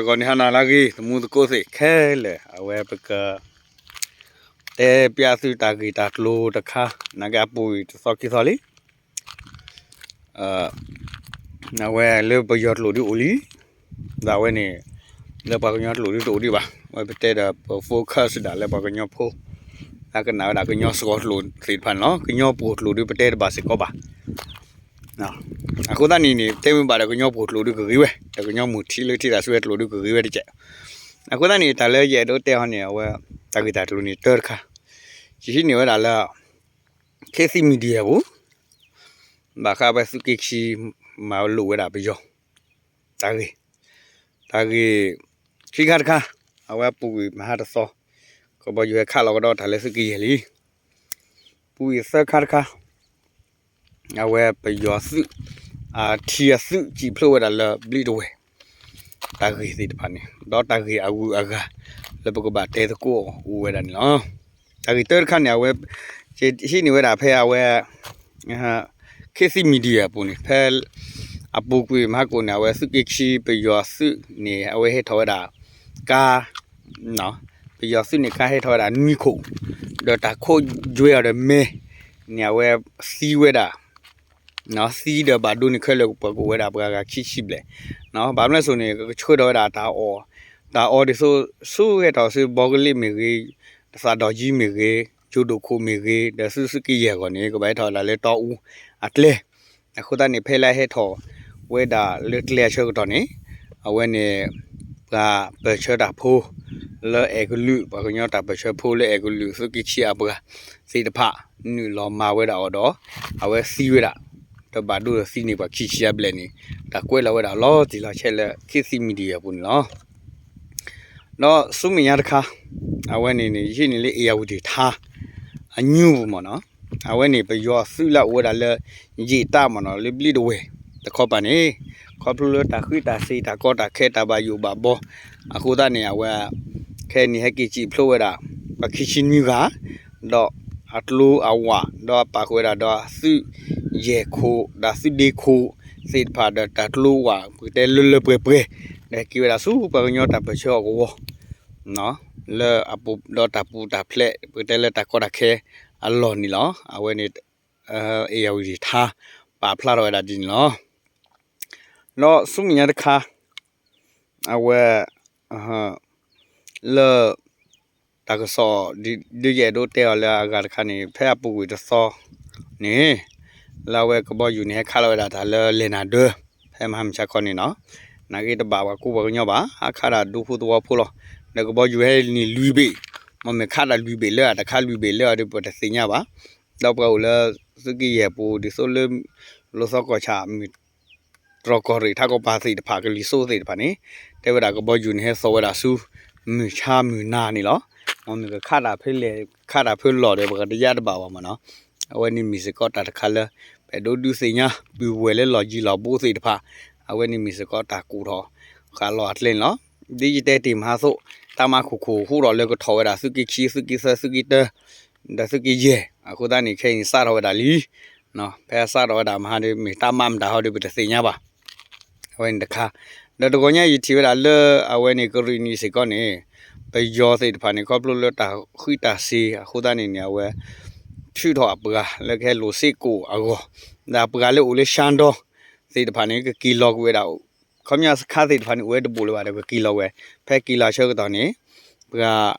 ကီးန့ၣ်ဟါနၤလၢအဂ့ၤ သမူသကိးသ့ၣ်ခဲလၢာ် အဝဲပက တဲပျးသုတၢ်ဂ့ၢ်တၢ်ကျိၤတခါ နာ်က့အပူၤကွံာ်တသီခံသီလံ အဝဲလၢပယီၤကျိာ်ဒုအိၣ်လံ ဒီးအဝဲန့ၣ် လၢပှၤကညီကျိာ်ဒုတအိၣ်ဒံးဘၣ် အဝဲပတဲဒီးပ focus ဒၣ်လၢပှၤကညီဖိ လၢကနၣ်ဝဲဒၣ်ကညီစှီၤကျိာ်သ့ၣ်တဖၣ်န့ၣ်လီၤ. ကညီပှိၤကျိာ်ဒုပတဲတဘၣ်စ့ၢ်ကီးဘၣ် အဃိသတးန့ၣ်န့ၣ် တဲမ့ၢ်ဘၣ်ဒီးကညီပှိၤကျိာ်ဒုကဂ့ၤဝဲ ဒီးကညီမုၢ်ထံလၢထံတၢ်စုဝဲကျိာ်ဒုကဂ့ၤဝဲတကဲး. အဃိသတးန့ၣ် တၢ်လၢယအဲၣ်ဒိးတဲဟီန့ၣ် အဝဲ တၢ်ဂ့ၢ်တၢ်ကျိၤန့ၣ်တၢတခါ ယဟံးန့ၢ်ဝဲဒၣ်လၢ ခေတ်သစ် Media ပူၤ ဘၣ်ဃးဝဲသုးက့ခံ မၤလိာ်ဝဲဒၣ်ပယီၤ တၢ်ဂ့ၢ် တၢ်ဂ့ၢ် ခံခါတခါ အဝဲပူၤကွံာ်မဟါတသီ ကဘီယူၤဟဲခးလီၤကဒီးတၢ်လၢသုးက့ယဲၢ်လံ ပူၤကွံာ်သၢခါတခါ အဝဲပယီၤသုး အထံအသုးစံၣ်ဖျိးဝဲဒၣ်လၢဘျံးတဝဲၢ် တၢ်ဂ့ၢ်သ့ၣ်တဖၣ်န့ၣ် ဒီးတၢ်ဂ့ၢ်အဂုၤအဂၤ လၢပကဘၣ်တဲသကိးအိၣ်ဝဲဒၣ်န့ၣ်လီၤ. တၢ်ဂ့ၢ်တၢတခါန့ၣ် အဝဲ ဟံးန့ၢ်ဝဲဒၣ်ဖဲအဝဲ ခေတ်သစ် Media အပူၤန့ၣ် ဖဲ အပူၤကွံာ်မဟါကိၣ်န့ၣ် အဝဲသုးက့ခံပယီၤသုးန့ၣ် အဝဲဟဲထီၣ်ဝဲဒၣ် ကါ ပယီၤသုးန့ၣ်ကါဟဲထီၣ်ဝဲဒၣ်နွံခိၣ် ဒီးတၢ်ခိးကွံာ်အီၤဒီးမဲန့ၣ် အဝဲသံဝဲဒၣ် သံဒီးဘၣ်ဒိန့ၣ်ခဲလၢာ်ပှၤကအိၣ်ဝဲဒၣ်ပှၤဂၤခံဆံဘျဲၣ် ဘၣ်မနုၤလဲၣ်စိၤန့ၣ် ကဆှၢထီၣ်ဝဲဒၣ်တၢ်အီၣ် တၢ်အီဒ်သိး ဆူဟဲထီၣ်ဆူဘီကလ့ၣ်မ့ၢ်ဂ့ၤ သးဒီးကၠံမ့ၢ်ဂ့ၤ ယိၤဒိၣ်ခိၣ်မ့ၢ်ဂ့ၤ ဒီးဆူသုးက့ယဲၢ်အဂီၢ်န့ၣ် ကဘၣ်ဟဲထီၣ်ဝဲဒၣ်လၢတီအူအကျဲ အဃိသတးန့ၣ် ဖဲလၢဟဲထီၣ်ဝဲဒၣ်လၢကျဲအဆၢကတီၢ်န့ၣ် အဝဲန့ၣ် ပှၤပၢၢ်ဆၢတၢ်ဖိ လၢအဲၣ်ကလုာ် ပှၤကညီတၢ်ပၢၢ်ဆၢဖိလၢအဲၣ်ကလုာ်သုးက့ခံအပှၤသ့ၣ်တဖၣ် နုာ်လီၤမၤဝဲဒၣ်အီၤဒီး အဝဲသံဝဲဒၣ် ဒီးဘၣ်ဒိဒီးသံန့ၣ်ပှၤခံဆံအဘျဲၣ်န့ၣ် တၢ်ကွဲးလီၤဝဲဒၣ်လီၤတံၢ်လီၤဆဲးလၢ ခေတ်သစ် Media အပူၤန့ၣ်လီၤ. ဒီးဆူမဲာ်ညါတခါ အဝဲန့ၣ်န့ၣ် ယဟံးန့ၢ်လၢ ဧရာဝတီ ထါ အညူပူၤမ့ၢ်နီၤ အဝဲန့ၣ်ပယီၤသုးလၢအအိၣ်ဝဲဒၣ်လၢ ယ့ၣ်တၢ်မ့ၢ်နီၤ လၢဘျံးတဝဲၢ်တခီပၤန့ၣ် ခီဖျိလၢတၢ်ဃံးတၢ်စ့ၤ တၢ်ကီတၢ်ခဲ တၢ်ဘၣ်ယိၣ်ဘၣ်ဘီ အဃိသတးန့ၣ် အဝဲ ခဲအံၤန့ၣ် ဟဲက့ၤစံၣ်ဖျိးဝဲဒၣ် ပှၤခံဆံနွံဂၤ ဒီးအကျိအဝး ဒီးပာ်ဃုာ်ဝဲဒၣ်ဒီးသုးယဲၢ်ခိၣ် ဒီးသုးဒ့ခိၣ်သ့ၣ်တဖၣ် ဒီးတၢ်ကျိဝး ပကတဲလၢလၢပှဲၤပှဲၤ ဒီးဟဲက့ၤဝဲဒၣ်ဆူပှၤကညီတၢ်ပၢၢ်ဆၢအကဝီၤ လၢအပူၤဒီးတၢ်ပူၤတၢ်ဖျဲး ပကတဲလၢတၢ်ကီတၢ်ခဲအလီၢ်န့ၣ်လီၤ. အဝဲန့ၣ် ဧရာဝတီ ထါ ပာ်ဖျါထီၣ်ဝဲဒၣ်ဒ်န့ၣ်လီၤ. ဒီးဆူမဲာ်ညါတခါ အဝဲ လၢ တၢ်ကစီၣ် ဒ်ယအဲၣ်ဒိးတဲအီၤလၢအဂၤတခါန့ၣ် ဖဲအပူၤကွံာ်တသီန့ၣ် လၢအဝဲကဘီယူၤန့ၣ် ဟဲခးလီၤဝဲဒၣ်တၢ်လၢလဲၤနၤဒၢ ဖဲမဟါမုၢ်ဆါခီန့ၣ်နီၤ နာ်က့တဘၣ်ပှၤကူပှၤကညီဘၣ် ဟးခးဒၣ်ဒူဖိသဝီဖိလီၤ. ဒီးကဘီယူၤဟဲန့ၣ်လွံၢ်ဘ့ၣ် မ့မ့ၢ်ခးဒၣ်လွံၢ်ဘ့ၣ်လၢအတခါလွံၢ်ဘ့ၣ်လၢအဒီးပတသ့ၣ်ညါဘၣ်. ဒီးပှၤအိၣ်လၢသုးက့ယဲၢ်ပူၤ ဒ်သိးလၢ လိာ်သီကီၢ်ဆၣ် မုၢ်တြီၢ်ကီၢ်ရ့ၣ် ထးကီၢ်ပၤသ့ၣ်တဖၣ် ကလံၤစိးသ့ၣ်တဖၣ်န့ၣ် တဲဝဲဒၣ်ကဘီယူၤန့ၣ် ဟဲသီၣ်ဝဲဒၣ်ဆူ မုၢ်ဆါမုၢ်နၤန့ၣ်လီၤ. မ့မ့ၢ်ကခးတၢ်ဖဲလဲၣ် ခးတၢ်ဖဲလီၢ်ဒီး ပကတယါတဘၣ်ဘၣ်မ့ၢ်နီၤ. အဝဲန့ၣ်မ့ၢ်စ့ၢ်ကီးတၢ်တခါလၢ ပအဲၣ်ဒိးဒုးသ့ၣ်ညါ ပုၢ်ဝဲၢ်လၢလီၢ်ယံၤလီၢ်ဘူးသ့ၣ်တဖၣ် အဝဲန့ၣ်မ့ၢ်စ့ၢ်ကီးတၢ်ကူၣ်ထီၣ် ဃာ်လီၤအကျဲန့ၣ်လီၤ. ဒ်ယတဲတ့ၢ်မဟါသိး တၢ်မၤခိၣ်ခိၣ်ဟူထီၣ်လၢကထီၣ်ဝဲဒၣ်သုးက့ခံ သုးက့သၢ သုးက့တၢ ဒီးသုးက့ယဲၢ် အဃိသတးန့ၣ် ခဲအံၤန့ၣ် စးထီၣ်ဝဲဒၣ်လံ ဖဲစးထီၣ်ဝဲဒၣ်မဟါဒီး မ့ၢ်တၢ်မၤမတၤဟီဒီး ပတသ့ၣ်ညါဘၣ်. အဝဲန့ၣ်တခါ ဒီးတဂီၤညါယထံၣ်ဝဲဒၣ်လၢအဝဲန့ၣ်ကရံၣ်နံၣ်စ့ၢ်ကီးန့ၣ် ပယီၤသ့ၣ်တဖၣ်န့ၣ် ခီဖျိလၢတၢ်ဃံးတၢ်စ့ၤအဃိသတးန့ၣ်န့ၣ် အဝဲ ထုးထီၣ်အပှၤလၢကဟဲလိာ်စ့ၢ်ကီးအဂီၢ် ဒီးအပှၤလၢအိၣ်လၢရှါဒီသ့ၣ်တဖၣ်န့ၣ် ကက့ၤလီၤကွံာ်ဝဲဒၣ် ခီပညီစခါသ့ၣ်တဖၣ်န့ၣ် အိၣ်ဝဲတဘိၣ်လၢၤဘၣ်ဒီး ကက့ၤလီၤဝဲ ဖဲက့ၤလီၤဆၢကတီၢ်န့ၣ် ပှၤ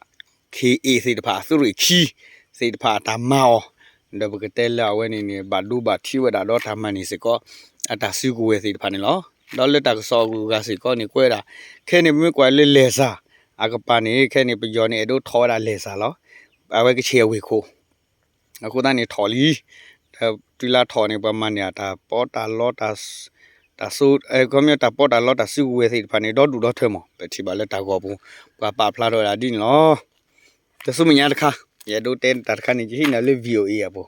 ခ့ၣ်အ့ၣ်သ့ၣ်တဖၣ် သုးရ့ၣ်ခံသ့ၣ်တဖၣ်အတၢ်မၤအီၤ ဒီးပကတဲလၢအဝဲန့ၣ်န့ၣ် ဘၣ်ဒိဘၣ်ထံးဝဲဒၣ်ဒီးတၢ်မၤန့ၢ်စ့ၢ်ကီး အတၢ်စုကဝဲၤသ့ၣ်တဖၣ်န့ၣ်လီၤ. ဒီးလၢတၢ်ကစီၣ်အဂုၤအဂၤစ့ၢ်ကီးန့ၣ် ကွဲးဝဲဒၣ် ခဲန့ၣ်ပမ့ၢ်ကွၢ်လၢလဲၣ်စၢ် အကပၤန့ၣ် ခဲန့ၣ်ပယီၤန့ၣ် အဲၣ်ဒိးထီၣ်ဝဲဒၣ်လဲၣ်စၢ်လီၤ. အဝဲကဆဲးအဝ့ၢ်ခိၣ် အဃိသတးန့ၣ်ထီၣ်လံ ဒီးတုၤလၢထီၣ်န့ၣ် ပှၤမၤန့ၢ်တၢ်ပီးတၢ်လီ တၢ်စိ ခီပညီတၢ်ပီးတၢ်လီတၢ်စုကဝဲၤသ့ၣ်တဖၣ်န့ၣ် ဒီဒူၣ်ဒီထၢမး ပထံၣ်ဘၣ်လၢတၢ်ဂီၤပူၤ ပှၤပာ်ဖျါထီၣ်ဝဲဒၣ်ဒ်န့ၣ်လီၤ. တဆူမဲာ်ညါတခါ ယအဲၣ်ဒိးတဲတၢ်တခါန့ၣ် ယဟံးန့ၢ်လၢ VOA အပူၤ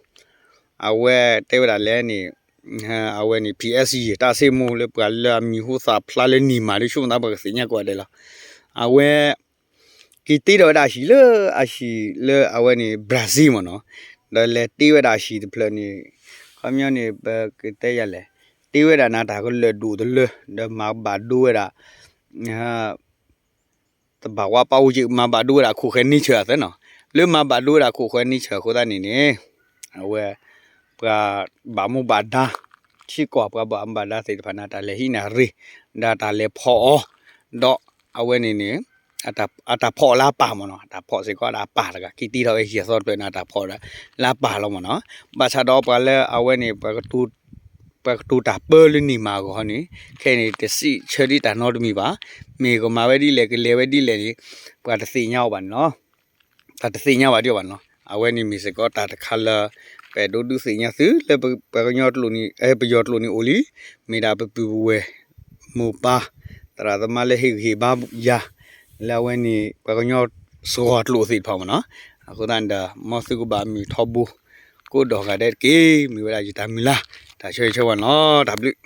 အဝဲတဲဝဲဒၣ်လဲၣ်န့ၣ် အဝဲန့ၣ် PSC တၢ်စ့ၢ်မူလၢပှၤလၢအမံၤဟူသၣ်ဖျါလၢန့ၣ်မး ဒ်ဆူၣ်မးသးပှၤကသ့ၣ်ညါကိးဂၤဒဲးလီၤ. အဝဲ က့ၤတ့ထီၣ်ဝဲဒၣ်အဟံၣ်လၢအဟံၣ်လၢအဝဲန့ၣ် Brazil မ့ၢ်နီၤ, ဒီးလဲၤတ့ဝဲဒၣ်အဟံၣ်တဖျၢၣ်န့ၣ် ခီပညီန့ၣ် ပကတဲယၤလဲၣ်, တ့ဝဲဒၣ်နၤတၢ်ကလၢာ်ဒိၣ်တလၢ ဒီးမၤဘၣ်ဒိဝဲဒၣ် သဘၣ်ဝါပၣ်အိၣ်က့ မၤဘၣ်ဒိဝဲဒၣ်ခိၣ်ဃဲန့ဆၢၣ်အသးနီၤ. လၢမၤဘၣ်ဒိဝဲဒၣ်ခိၣ်ဃဲန့ဆၢၣ်အဃိသတးန့ၣ်န့ၣ် အဝဲ ပှၤဘၣ်မူဘၣ်ဒါ ထံကီၢ်ပှၤဘၣ်မူဘၣ်ဒါသ့ၣ်တဖၣ်န့ၣ် အတၢ်လဲၤဟံးန့ၢ်ရ့ၣ် ဒီးတၢ်လဲၤဖီၣ်အီၤ ဒီးအဝဲန့ၣ်န့ၣ် အတၢ်ဖီၣ်အီၤလၢအပၢ်မ့ၢ်နီၤ. အတၢ်ဖီၣ်စ့ၢ်ကီးဒၣ်အပၢ်တဂၤ က့ၤတ့ထီၣ်ဝဲဟံၣ်အသီတဖျၢၣ်န့ၣ် အတၢ်ဖီၣ်ဒၣ်လၢအပၢ်လီၤမ့ၢ်နီၤ. ဘၣ်ဆၣ်ဒီးပှၤလၢအဝဲန့ၣ် ပှၤကတိၤတၢ်ပၢလၢန့ၣ်မးအဂီၢ်န့ၣ် ခဲအံၤန့ၣ် တစံးဆၢဒံးတၢ်နီတမံၤဘၣ်. မ့ၢ်ကမၤဝဲဒ်လဲၣ် ကလဲၤဝဲဒ်လဲၣ်န့ၣ် ပှၤတသ့ၣ်ညါအီၤဘၣ်န့ၣ်လီၤ. တၢ်တသ့ၣ်ညါဘၣ်ဒံးဘၣ်နီၤ. အဝဲန့ၣ်မ့ၢ်စ့ၢ်ကီးတၢ်တခါလၢ ပအဲၣ်ဒိးဒုးသ့ၣ်ညါသုလၢပှၤကညီကျိာ်န့ၣ် ပယီၤကျိာ်န့ၣ်အိၣ်လံ. မ့ၢ်ဒၣ်ပပုၢ်ပဝဲၢ် မိၢ်ပၢ် သရၣ်သမါလၢဟ့ၣ်ဂံၢ်ဟ့ၣ်ဘါယၤ လၢအဝဲန့ၣ် ပှၤကညီစှီၤကျိာ်သ့ၣ်တဖၣ်မ့ၢ်နီၤ. အဃိသတးဒီး မ်သုကဘၣ်မုာ်ထီဘိ ကိးဒီးဂၤဒဲးတက့ၢ်. မ့ၢ်ဝဲဒၣ်ယတၢ်မုၢ်လၢ် တၢ်ဆၢဂ့ၤဆၢဝါန့ၣ်လီၤ. တၢ်ဘျုး